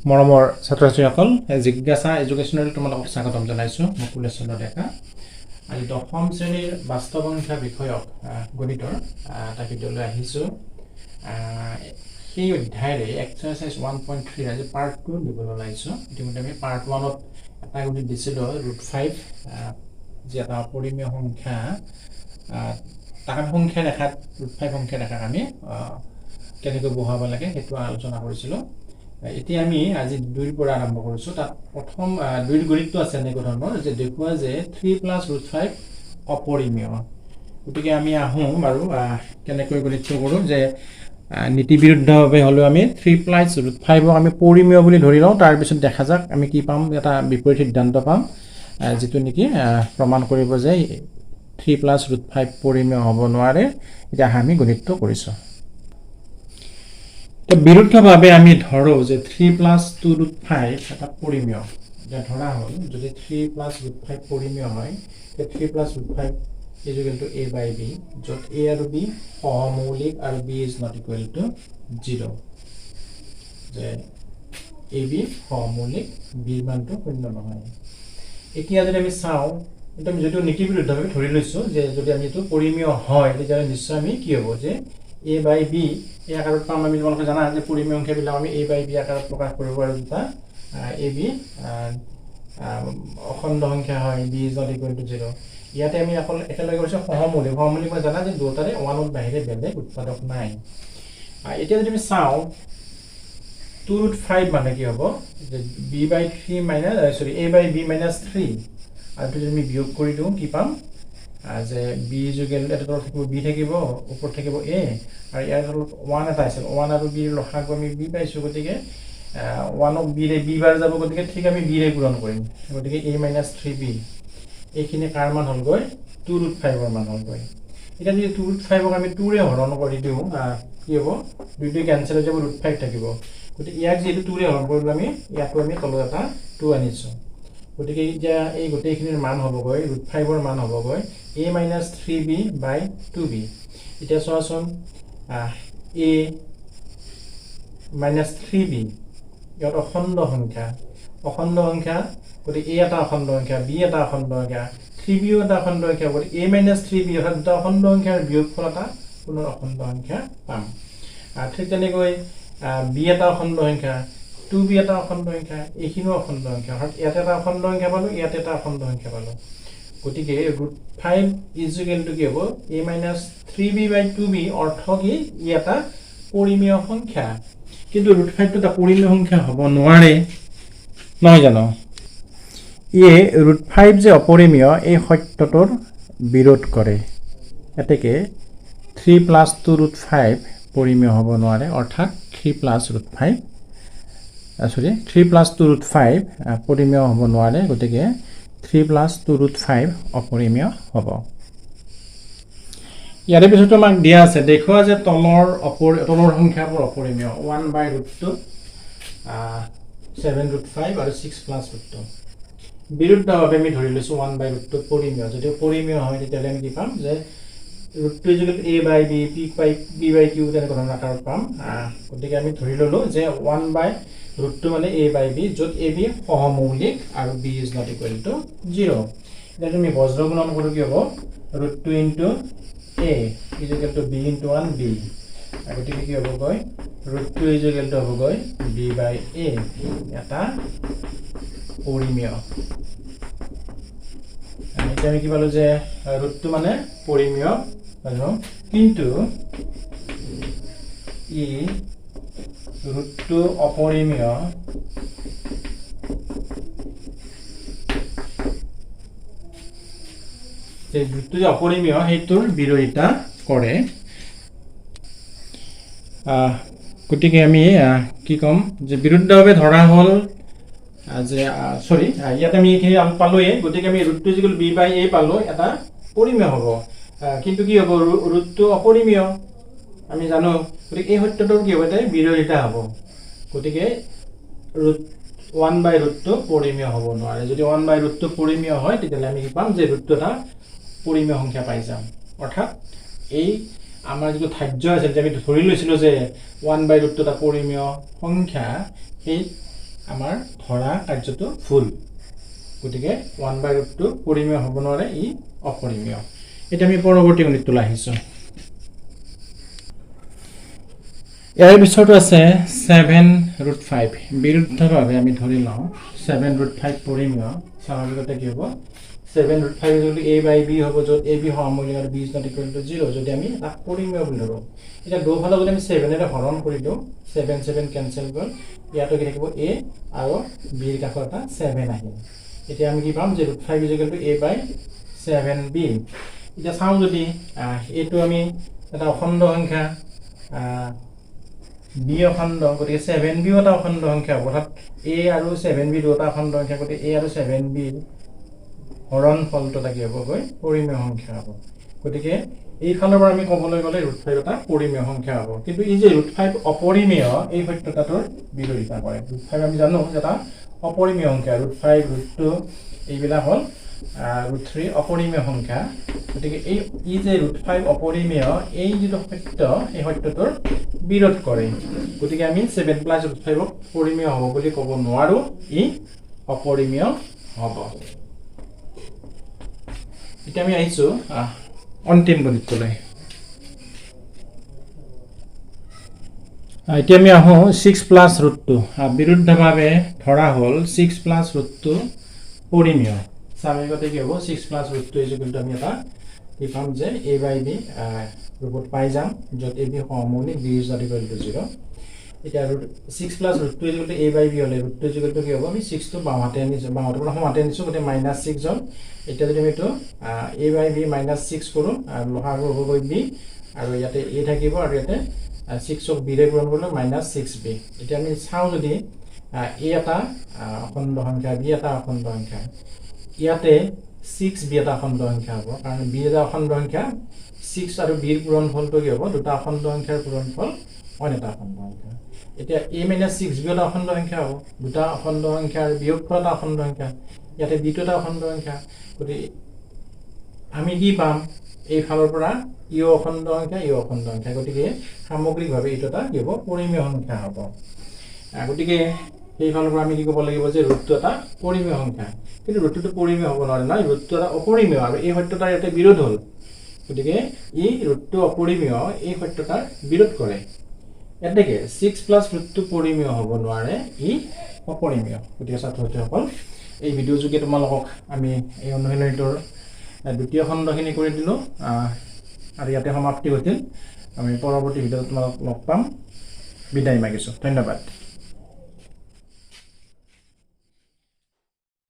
মৰমৰ ছাত্ৰ ছাত্ৰীসকল, জিজ্ঞাসা এডুকেশ্যনেল তোমালোকক স্বাগতম জনাইছোঁ। মই কুলেশ্বৰ ডেকা। আজি দশম শ্ৰেণীৰ বাস্তৱ সংখ্যা বিষয়ক গণিতৰ এটা ভিডিঅ'লৈ আহিছোঁ। সেই অধ্যায়েৰে এক্সাৰচাইজ 1.3ৰ আজি পাৰ্ট 2 দিবলৈ ওলাইছোঁ। ইতিমধ্যে আমি পাৰ্ট 1ত এটা গণিত দিছিলোঁ, √5 যি এটা অপৰিমেয় সংখ্যা, তাক আমি সংখ্যা ৰেখাত √5 সংখ্যা ৰেখাক আমি কেনেকৈ বহুৱাব লাগে সেইটো আলোচনা কৰিছিলোঁ। এতিয়া আমি আজি 2ৰ পৰা আৰম্ভ কৰিছোঁ। তাত প্ৰথম 2ৰ গণিতটো আছে এনেকুৱা ধৰণৰ যে দেখুওৱা যে 3 + √5 অপৰিমেয়। গতিকে আমি আহোঁ বাৰু কেনেকৈ গণিতটো কৰোঁ যে নীতিবিৰুদ্ধভাৱে হ'লেও আমি 3 + √5 আমি পৰিমেয় বুলি ধৰি লওঁ। তাৰপিছত দেখা যাক আমি কি পাম, এটা বিপৰীত সিদ্ধান্ত পাম যিটো নেকি প্ৰমাণ কৰিব যে 3 + √5 পৰিমেয় হ'ব নোৱাৰে। এতিয়া আমি গণিতটো কৰিছোঁ। বিৰুদ্ধভাৱে আমি ধৰোঁ যে 3 + 2 √5 এটা পৰিমেয়। এতিয়া ধৰা হ'ল যদি 3 + √5 পৰিমেয় হয়, তেতিয়া 3 + √5 = a by b, য'ত a আৰু b সহমৌলিক আৰু b is not equal to 0, যে a b সহমৌলিক, বিৰ মানটো শূন্য নহয়। এতিয়া যদি আমি চাওঁ, এইটো আমি যদিও নীতিবিৰুদ্ধভাৱে ধৰি লৈছোঁ যে যদি আমি এইটো পৰিমেয় হয় তেতিয়াহ'লে নিশ্চয় আমি কি হ'ব যে a by b এই আকাৰত পাম। আমি তোমালোকে জানা যে পৰিমেয় সংখ্যাবিলাক আমি a by b আকাৰত প্ৰকাশ কৰিব পাৰোঁ। দুটা a b অখণ্ড সংখ্যা হয়, b is not equal to 0। ইয়াতে আমি অকল একেলগে কৰিছোঁ সহমৌলিক। সহমৌলিক মানে জানা যে দুয়োটাৰে 1ত বাহিৰে বেলেগ উৎপাদক নাই। এতিয়া যদি আমি চাওঁ 2 √5 মানে কি হ'ব যে b by 3 minus sorry a by b minus 3, আৰু যদি আমি বিয়োগ কৰি দিওঁ কি পাম যে b equal এটা তলত থাকিব b থাকিব, ওপৰত থাকিব a, আৰু ইয়াৰ তলত 1 এটা আছিল, 1 আৰু b ৰ লসাগু আমি b পাইছোঁ। গতিকে 1ক b ৰে b বাৰ যাব, গতিকে ঠিক আমি b ৰে পূৰণ কৰিম। গতিকে a minus 3b এইখিনি কাৰ মান হ'লগৈ, 2 √5ৰ মান হ'লগৈ। এতিয়া যদি 2 √5ক আমি 2ৰে হৰণ কৰি দিওঁ কি হ'ব, দুই দুই কেঞ্চেল হৈ যাব, √5 থাকিব। গতিকে ইয়াক যিহেতু 2ৰে হৰণ কৰিলোঁ আমি, ইয়াতো আমি তলত এটা 2 আনিছোঁ। গতিকে এতিয়া এই গোটেইখিনিৰ মান হ'বগৈ √5ৰ মান হ'বগৈ a minus 3b by 2b। এতিয়া চোৱাচোন a minus 3b ইয়াত অখণ্ড সংখ্যা, অখণ্ড সংখ্যা, গতিকে a এটা অখণ্ড সংখ্যা, b এটা অখণ্ড সংখ্যা, 3bও এটা অখণ্ড সংখ্যা। গতিকে a minus 3b অৰ্থাৎ দুটা অখণ্ড সংখ্যাৰ বিয়োগফল এটা পুনৰ অখণ্ড সংখ্যা পাম। ঠিক তেনেকৈ b এটা অখণ্ড সংখ্যা, 2b এটা অখণ্ড সংখ্যা, এইখিনিও অখণ্ড সংখ্যা, অৰ্থাৎ ইয়াত এটা অখণ্ড সংখ্যা পালোঁ, ইয়াত এটা অখণ্ড সংখ্যা পালোঁ। গতিকে √5 ইজুকেল টু কি হ'ব, a minus 3b by 2b, অৰ্থ কি ই এটা পৰিমেয় সংখ্যা। কিন্তু √5টো এটা পৰিমেয় সংখ্যা হ'ব নোৱাৰে, নহয় জানো? ইয়ে √5 যে অপৰিমেয় এই সত্যটোৰ বিৰোধ কৰে। এতেকে 3 + 2 √5 পৰিমেয় হ'ব নোৱাৰে, অৰ্থাৎ 3 + √5 চৰি 3 + 2 √5 পৰিমেয় হ'ব নোৱাৰে। গতিকে 3 + 2 √5 অপৰিমেয় হ'ব। ইয়াৰে পিছতো আমাক দিয়া আছে দেখুওৱা যে তলৰ সংখ্যাবোৰ অপৰিমেয়, 1/√2, 7 √5 আৰু 6 + √2। বিৰুদ্ধভাৱে আমি ধৰি লৈছোঁ 1/√2 পৰিমেয়। যদি পৰিমেয় হয় তেতিয়াহ'লে আমি কি পাম যে √2 equal a by b, p by q তেনেকুৱা ধৰণৰ আকাৰত পাম। গতিকে আমি ধৰি ল'লোঁ যে 1/√2 মানে a by b, য'ত a b সহমৌলিক আৰু b is not equal to 0। এতিয়া তুমি বজ্ৰ গুণন কৰোঁ কি হ'ব, √2 into a is equal to b into 1 b, গতিকে কি হ'বগৈ √2 ইজুকেল টু হ'বগৈ b by a, এটা পৰিমেয়। এতিয়া আমি কি পালোঁ যে √2 মানে পৰিমেয়, কিন্তু ই √2 অপৰিমেয় যে √2 যে অপৰিমেয় সেইটোৰ বিৰোধিতা কৰে। গতিকে আমি কি ক'ম যে বিৰুদ্ধভাৱে ধৰা হ'ল যে চৰি ইয়াত আমি এইখিনি পালোঁৱেই। গতিকে আমি √2 ইজুকেল b by a পালোঁ, এটা পৰিমেয় হ'ব। কিন্তু কি হ'ব, √2 অপৰিমেয় আমি জানো। গতিকে এই সত্যটোৰ কি হ'ব, এতিয়া বিৰোধিতা হ'ব। গতিকে 1/√2 পৰিমেয় হ'ব নোৱাৰে। যদি 1/√2 পৰিমেয় হয় তেতিয়াহ'লে আমি কি পাম যে √2 এটা পৰিমেয় সংখ্যা পাই যাম। অৰ্থাৎ এই আমাৰ যিটো ধাৰ্য আছিল যে আমি ধৰি লৈছিলোঁ যে 1/√2 এটা পৰিমেয় সংখ্যা, সেই আমাৰ ধৰা কাৰ্যটো ভুল। গতিকে ওৱান বাই ৰুট টু পৰিমেয় হ'ব নোৱাৰে, ই অপৰিমেয়। এতিয়া আমি পৰৱৰ্তী গণিতটোলৈ আহিছোঁ। ইয়াৰ পিছতো আছে 7√5। বিৰুদ্ধভাৱে আমি ধৰি লওঁ 7√5 পৰিমেয়। স্বাভাৱিকতে কি হ'ব, 7√5 যদি এ বাই বি হ'ব, য'ত এ বি সহমৌলিক আৰু b is not equal to zero', যদি আমি তাক পৰিমেয় বুলি ধৰোঁ। এতিয়া দুফালে যদি আমি 7-এৰে হৰণ কৰি দিওঁ, 7 7 কেঞ্চেল গ'ল, ইয়াতো কি থাকিব এ আৰু বিৰ কাষত এটা 7 আহিল। এতিয়া আমি কি পাম যে √5 is equal to a by 7 b। এতিয়া চাওঁ যদি এইটো আমি এটা অখণ্ড সংখ্যা, বি অখণ্ড, গতিকে 7 বিও এটা অখণ্ড সংখ্যা হ'ব। অৰ্থাৎ এ আৰু 7 বি দুটা অখণ্ড সংখ্যা, গতিকে এ আৰু 7 বিৰ হৰণ ফলটো এটা কি হ'বগৈ, পৰিমেয় সংখ্যা হ'ব। গতিকে এইফালৰ পৰা আমি ক'বলৈ গ'লে √5 এটা পৰিমেয় সংখ্যা হ'ব। কিন্তু এই যে √5 অপৰিমেয়, এই সত্যতাটোৰ বিৰোধিতা কৰে। √5 আমি জানো যে এটা অপৰিমেয় সংখ্যা, √5, √2 এইবিলাক হ'ল √3 অপৰিমেয় সংখ্যা। গতিকে এই যে √5 অপৰিমেয়, এই যিটো সত্য, সেই সত্যটোৰ বিৰোধ কৰে। গতিকে আমি 7 প্লাছ √5ক পৰিমেয় হ'ব বুলি ক'ব নোৱাৰোঁ, ই অপৰিমেয় হ'ব। এতিয়া আমি আহিছোঁ অন্তিম গণিতটোলৈ। এতিয়া আমি আহোঁ 6 প্লাছ √2। বিৰুদ্ধভাৱে ধৰা হ'ল 6 প্লাছ √2 পৰিমেয়। স্বাভাৱিকতে কি হ'ব, 6 প্লাছ √2 is equal to আমি এটা কি পাম যে এ বাই বি ৰূপত পাই যাম, য'ত A B সহমৌলিক, b is not equal to zero'. এতিয়া 6 plus √2 is equal to a by b হ'লে √2 is equal to কি হ'ব, আমি 6টো বাওঁহাতে আনিছোঁ, বাওঁহাতৰ পৰা সোঁহাতে আনিছোঁ, গতিকে -6 হ'ল। এতিয়া যদি আমি এইটো এ বাই বি -6 কৰোঁ, লসাগু হ'বগৈ বি, আৰু ইয়াতে এ থাকিব, আৰু ইয়াতে 6ক বিৰে পূৰণ কৰিলে -6b। এতিয়া আমি চাওঁ যদি এ এটা অখণ্ড সংখ্যা, বি এটা অখণ্ড সংখ্যা, ইয়াতে 6b এটা অখণ্ড সংখ্যা হ'ব, কাৰণ বি এটা অখণ্ড সংখ্যা, 6 আৰু বিৰ পূৰণফলটো কি হ'ব, দুটা অখণ্ড সংখ্যাৰ পূৰণফল অইন এটা অখণ্ড সংখ্যা। এতিয়া এ -6b এটা অখণ্ড সংখ্যা হ'ব, দুটা অখণ্ড সংখ্যাৰ বিয়োগফল এটা অখণ্ড সংখ্যা, ইয়াতে বিটো এটা অখণ্ড সংখ্যা। গতিকে আমি কি পাম, এইফালৰ পৰা ইও অখণ্ড সংখ্যা, ইও অখণ্ড সংখ্যা, গতিকে সামগ্ৰিকভাৱে এইটো এটা কি হ'ব, পৰিমেয় সংখ্যা হ'ব। গতিকে সেইফালৰ পৰা আমি কি ক'ব লাগিব যে √2 এটা পৰিমেয় সংখ্যা। কিন্তু √2টো পৰিমেয় হ'ব নোৱাৰে নহয়, √2 এটা অপৰিমেয়, আৰু এই সত্যতাৰ ইয়াতে বিৰোধ হ'ল। গতিকে ই √2 অপৰিমেয়, এই সত্যতাৰ বিৰোধ কৰে। এতেকে 6 প্লাছ √2 পৰিমেয় হ'ব নোৱাৰে, ই অপৰিমেয়। গতিকে ছাত্ৰ ছাত্ৰীসকল, এই ভিডিঅ' যোগে তোমালোকক আমি এই অনুশীলনীটোৰ দ্বিতীয় খণ্ডখিনি কৰি দিলোঁ, আৰু ইয়াতে সমাপ্তি ঘটিল। আমি পৰৱৰ্তী ভিডিঅ'ত তোমালোকক লগ পাম। বিদায় মাগিছোঁ, ধন্যবাদ।